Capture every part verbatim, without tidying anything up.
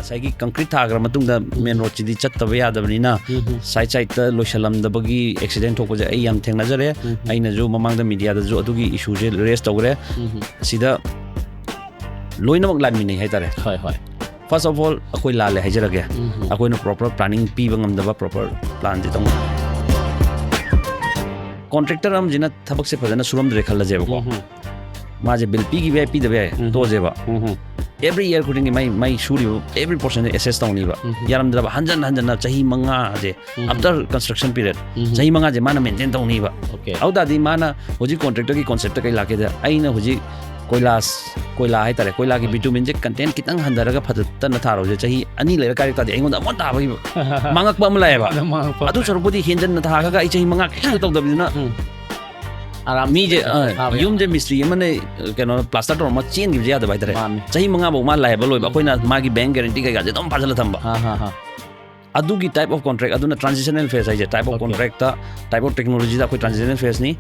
ꯉꯁꯥꯏꯒꯤ concrete ꯊꯥꯈ꯭ꯔ ꯃꯇꯨꯡꯗ main roadꯁꯤꯗꯤ ꯆꯠꯇꯕ ꯌꯥꯗꯕꯅꯤꯅ, ꯎꯝ꯫ side sideꯇ ꯂꯣꯏꯁꯤꯜꯂꯝꯗꯕꯒꯤ accident ꯊꯣꯛꯄꯁꯦ ꯑꯩ ꯌꯥꯝ ꯊꯦꯡꯅꯖꯔꯦ꯫ ꯎꯝ꯫ ꯑꯩꯅꯁꯨ ꯃꯃꯥꯡꯗ mediaꯗꯁꯨ ꯑꯗꯨꯒꯤ issueꯁꯦ raise ꯇꯧꯈ꯭ꯔꯦ꯫ ꯎꯝ꯫ ꯁꯤꯗ ꯂꯣꯏꯅꯃꯛ ꯂꯥꯟꯃꯤꯟꯅꯩ ꯍꯥꯏꯇꯥꯔꯦ꯫ ꯍꯣꯏ, ꯍꯣꯏ꯫ First of all, ꯑꯩꯈꯣꯏ ꯂꯥꯜꯂꯦ ꯍꯥꯏꯖꯔꯒꯦ꯫ ꯎꯝ꯫ ꯑꯩꯈꯣꯏꯅ proper planning ꯄꯤꯕ ꯉꯝꯗꯕ, proper planꯁꯦ ꯇꯧ contractor ꯑꯃꯁꯤꯅ ꯊꯕꯛꯁꯦ ꯐꯖꯅ ꯁꯨꯔꯝꯗ꯭ꯔꯦ ꯈꯜꯂꯁꯦꯕꯀꯣ꯫ ꯎꯝ꯫ ꯃꯥꯁꯦ bill ꯄꯤꯈꯤꯕ ꯌꯥꯏ, ꯄꯤꯗꯕ ꯌꯥꯏ, ꯎꯝ꯫ ꯇꯣꯛꯑꯁꯦꯕ꯫ ꯎꯝ꯫ Every year ꯈꯨꯗꯤꯡꯒꯤ ꯃꯩ ꯃꯩ ꯁꯨꯔꯤꯕ every portion assess ꯇꯧꯅꯤꯕ꯫ ꯎꯝ꯫ ꯌꯥꯔꯝꯗ꯭ꯔꯕ ꯍꯟꯖꯟ ꯍꯟꯖꯟꯅ ꯆꯍꯤ ꯃꯉꯥꯁꯦ, ꯎꯝ꯫ after construction period, ꯎꯝ꯫ ꯆꯍꯤ ꯃꯉꯥꯁꯦ ꯃꯥꯅ maintain ꯇꯧꯅꯤꯕ꯫ Okay. ꯑꯗꯨ ꯇꯥꯔꯗꯤ ꯃꯥꯅ ꯍꯧꯖꯤꯛ contractorꯒꯤ conceptꯇ ꯀꯩ ꯂꯥꯛꯀꯦꯗ, ꯑꯩꯅ ꯍꯧꯖꯤꯛ ꯀꯣꯏꯂꯥꯁ ꯀꯣꯏꯂꯥ ꯍꯥꯏꯇꯥꯔꯦ, ꯀꯣꯏꯂꯥꯒꯤ ꯍꯣꯏ꯫ bitumenꯁꯦ content ꯈꯤꯇꯪ ꯍꯟꯊꯔꯒ ꯐꯖꯅ ꯊꯥꯔꯣꯁꯦ, ꯆꯍꯤ ꯑꯅꯤ ꯂꯩꯔ ꯀꯥꯏꯔꯛ ꯇꯥꯔꯗꯤ ꯑꯩꯉꯣꯟꯗ ꯑꯃꯨꯛ ꯇꯥꯕꯒꯤ ꯃꯥꯡꯉꯛꯄ ꯑꯃ ꯂꯥꯛꯑꯦꯕ꯫ ꯑꯗꯨ ꯃꯥꯡꯉꯛꯄ꯫ ꯑꯗꯨ ꯁꯔꯨꯛꯄꯨꯗꯤ ꯍꯦꯟꯖꯟꯅ ꯊꯥꯈ꯭ꯔꯒ ꯑꯩ ꯆꯍꯤ ꯃꯉꯥ ꯈꯤꯇꯪ ꯇꯧꯗꯕꯅꯤꯅ ꯎꯝ꯫ ꯑꯔꯥꯝ ꯃꯤꯁꯦ ꯑ, ꯊꯥꯕ ꯌꯥꯕ꯫ ꯌꯨꯝꯁꯦ ꯃꯤꯁꯇ꯭ꯔꯤ ꯑꯃꯅ ꯀꯩꯅꯣ plaster ꯇꯧꯔꯝꯃ ꯆꯦꯟꯈꯤꯕꯁꯦ ꯌꯥꯗꯕ ꯍꯥꯏꯇꯥꯔꯦ꯫ ꯃꯥꯅꯤ꯫ ꯆꯍꯤ ꯃꯉꯥꯐꯧ ꯃꯥ liable ꯑꯣꯏꯕ, ꯑꯩꯈꯣꯏꯅ ꯃꯥꯒꯤ bank guarantee ꯀꯩꯀꯥꯁꯦ ꯑꯗꯨꯝ ꯐꯥꯖꯤꯜꯂ ꯊꯝꯕ꯫ ꯍꯥ, ꯍꯥ, ꯍꯥ꯫ ꯑꯗꯨꯒꯤ type of contract ꯑꯗꯨꯅ transitional phase ꯍꯥꯏꯁꯦ, type of Okay. contractꯇ, type of technologyꯗ ꯑꯩꯈꯣꯏ transitional phaseꯅꯤ꯫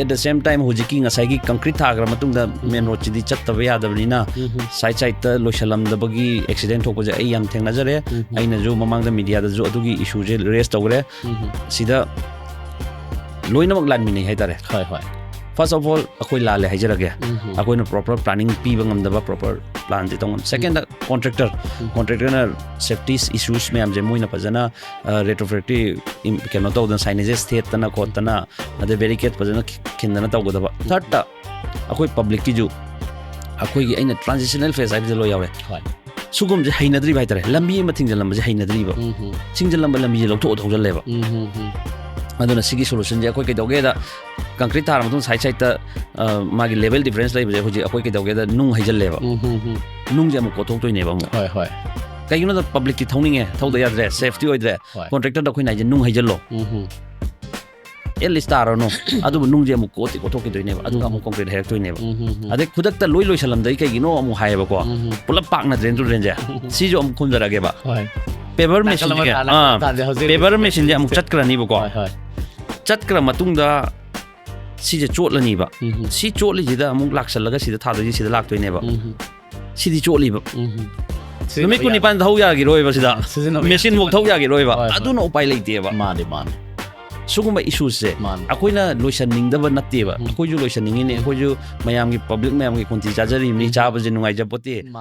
At the same time ꯍꯧꯖꯤꯛꯀꯤ ꯉꯁꯥꯏꯒꯤ concrete ꯊꯥꯈ꯭ꯔ ꯃꯇꯨꯡꯗ main roadꯁꯤꯗꯤ ꯆꯠꯇꯕ ꯌꯥꯗꯕꯅꯤꯅ, ꯎꯝ꯫ side sideꯇ ꯂꯣꯏꯁꯤꯜꯂꯝꯗꯕꯒꯤ accident ꯊꯣꯛꯄꯁꯦ ꯑꯩ ꯌꯥꯝ ꯊꯦꯡꯅꯖꯔꯦ꯫ ꯎꯝ꯫ ꯑꯩꯅꯁꯨ ꯃꯃꯥꯡꯗ mediaꯗꯁꯨ ꯑꯗꯨꯒꯤ issueꯁꯦ raise ꯇꯧꯈ꯭ꯔꯦ꯫ ꯎꯝ꯫ ꯁꯤꯗ ꯂꯣꯏꯅꯃꯛ ꯂꯥꯟꯃꯤꯟꯅꯩ ꯍꯥꯏꯇꯥꯔꯦ꯫ ꯍꯣꯏ, ꯍꯣꯏ꯫ First of all ꯑꯩꯈꯣꯏ ꯂꯥꯜꯂꯦ ꯍꯥꯏꯖꯔꯒꯦ꯫ ꯎꯝ꯫ ꯑꯩꯈꯣꯏꯅ proper planning ꯄꯤꯕ ꯉꯝꯗꯕ, proper planꯁꯦ ꯇꯧ ꯉꯝ-, secondꯗ contractor, contractorꯅ safety issues ꯃꯌꯥꯝꯁꯦ ꯃꯣꯏꯅ ꯐꯖꯅ, ꯑ, retrofractive ꯏꯝ-, ꯀꯩꯅꯣ ꯇꯧꯗꯅ, signages ꯊꯦꯠꯇꯅ ꯈꯣꯠꯇꯅ, ꯑꯗꯩ barricade ꯐꯖꯅ ꯈꯤ-, ꯈꯤꯟꯗꯅ ꯇꯧꯒꯗꯕ꯫ Thirdꯇ ꯑꯩꯈꯣꯏ publicꯀꯤꯁꯨ, ꯑꯩꯈꯣꯏꯒꯤ ꯑꯩꯅ transitional phase ꯍꯥꯏꯕꯁꯦ ꯂꯣꯏ ꯌꯥꯎꯔꯦ꯫ ꯍꯣꯏ꯫ ꯁꯤꯒꯨꯝꯕꯁꯦ ꯍꯩꯅꯗ꯭ꯔꯤꯕ ꯍꯥꯏꯇꯥꯔꯦ, ꯂꯝꯕꯤ ꯑꯃ ꯊꯤꯡꯖꯤꯜꯂꯝꯕꯁꯦ ꯍꯩꯅꯗ꯭ꯔꯤꯕ꯫ ꯎꯝ꯫ ꯊꯤꯡꯖꯤꯜꯂꯝꯕ ꯂꯝꯕꯤꯁꯦ ꯂꯧꯊꯣꯛꯑ ꯊꯧꯖꯤꯜꯂꯦꯕ꯫ ꯎꯝ꯫ ꯑꯗꯨꯅ ꯁꯤꯒꯤ solutionꯁꯦ ꯑꯩꯈꯣꯏ ꯀꯩꯗꯧꯒꯦꯗ, concrete ꯊꯥꯔ ꯃꯇꯨꯡ side sideꯇ, ꯑ, ꯃꯥꯒꯤ level difference ꯂꯩꯕꯁꯦ ꯍꯧꯖꯤꯛ ꯑꯩꯈꯣꯏ ꯀꯩꯗꯧꯒꯦꯗ ꯅꯨꯡ ꯍꯩꯖꯤꯜꯂꯦꯕ꯫ ꯎꯝ꯫ ꯅꯨꯡꯁꯦ ꯑꯃꯨꯛ ꯀꯣꯠꯊꯣꯛꯇꯣꯏꯅꯦꯕ ꯑꯃꯨꯛ꯫ ꯍꯣꯏ, ꯍꯣꯏ꯫ ꯀꯩꯒꯤꯅꯣꯗ publicꯀꯤ ꯊꯧꯅꯤꯡꯉꯦ, ꯊꯧꯗ ꯌꯥꯗ꯭ꯔꯦ, safety ꯑꯣꯏꯗ꯭ꯔꯦ꯫ ꯍꯣꯏ꯫ Contractorꯗ ꯑꯩꯈꯣꯏꯅ ꯍꯥꯏꯁꯦ ꯅꯨꯡ ꯍꯩꯖꯤꯜꯂꯣ꯫ ꯎꯝ꯫ At least ꯇꯥꯔꯅꯨ꯫ ꯑꯗꯨꯕꯨ ꯅꯨꯡꯁꯦ ꯑꯃꯨꯛ ꯀꯣꯠꯇꯤ ꯀꯣꯠꯊꯣꯛꯈꯤꯗꯣꯏꯅꯦꯕ꯫ ꯑꯗꯨꯒ ꯑꯃꯨꯛ concrete ꯍꯩꯔꯛꯇꯣꯏꯅꯦꯕ꯫ ꯎꯝ꯫ ꯑꯗꯩ ꯈꯨꯗꯛꯇ ꯂꯣꯏ ꯂꯣꯏꯁꯤꯜꯂꯝꯗꯩ ꯀꯩꯒꯤꯅꯣ ꯑꯃꯨꯛ ꯍꯥꯏꯌꯦꯕꯀꯣ꯫ ꯎꯝ꯫ ꯄꯨꯂꯞ ꯄꯥꯛꯅ drain to drainꯁꯦ꯫ ꯁꯤꯁꯨ ꯑꯃꯨꯛ ꯈꯨꯝꯖꯔꯒꯦꯕ꯫ ꯍꯣꯏ꯫ Paver ꯅꯥꯀꯜ machineꯁꯦ, ꯑꯃ ꯊꯥꯔꯒ ꯑꯥ, ꯊꯥꯔꯁꯦ ꯍꯧꯖꯤꯛ paver ꯍꯧꯖꯤꯛ꯫ machineꯁꯦ ꯑꯃꯨꯛ ꯆꯠꯈ꯭ꯔꯅꯤꯕꯀꯣ꯫ ꯍꯣꯏ, ꯍꯣꯏ꯫ ꯆꯠꯈ꯭ꯔ ꯃꯇꯨꯡꯗ ꯁꯤꯁꯦ ꯆꯣꯠꯂꯅꯤꯕ꯫ ꯎꯝ꯫ ꯁꯤ ꯆꯣꯠꯂꯤꯁꯤꯗ ꯑꯃꯨꯛ ꯂꯥꯛꯁꯜꯂꯒ ꯁꯤꯗ ꯊꯥꯗꯣꯏꯁꯤ ꯁꯤꯗ ꯂꯥꯛꯇꯣꯏꯅꯦꯕ꯫ ꯎꯝ꯫ ꯁꯤꯗꯤ ꯆꯣꯠꯂꯤꯕ꯫ ꯎꯝ꯫ ꯅꯨꯃꯤꯠ ꯀꯨꯟꯅꯤꯄꯥꯟ ꯊꯧ ꯌꯥꯈꯤꯔꯣꯏꯕ ꯁꯤꯗ꯫ ꯁꯤꯖꯤꯟꯅꯕ ꯃꯦꯆꯤꯟꯐꯧ ꯊꯧ ꯌꯥꯈꯤꯔꯣꯏꯕ꯫ ꯍꯣꯏ, ꯍꯣꯏ꯫ ꯑꯗꯨꯅ ꯎꯄꯥꯏ ꯂꯩꯇꯦꯕ꯫ ꯃꯥꯅꯦ, ꯃꯥꯅꯦ꯫ ꯁꯤꯒꯨꯝꯕ ꯏꯁꯨꯁꯦ ꯃꯥꯅꯦ꯫ ꯑꯩꯈꯣꯏꯅ ꯂꯣꯏꯁꯟꯅꯤꯡꯗꯕ ꯅꯠꯇꯦꯕ꯫ ꯎꯝ꯫ ꯑꯩꯈꯣꯏꯁꯨ ꯂꯣꯏꯁꯟꯅꯤꯡꯉꯤꯅꯦ, ꯑꯩꯈꯣꯏꯁꯨ ꯃꯌꯥꯝꯒꯤ, ꯄꯕ꯭ꯂꯤꯛ ꯃꯌꯥꯝꯒꯤ ꯈꯣꯟꯊꯤ ꯆꯥꯖꯔꯤꯕꯅꯤ, ꯆꯥꯕꯁꯦ ꯅꯨꯡꯉꯥꯏꯖꯄꯣꯠꯇꯦ꯫ ꯃꯥꯅꯦ꯫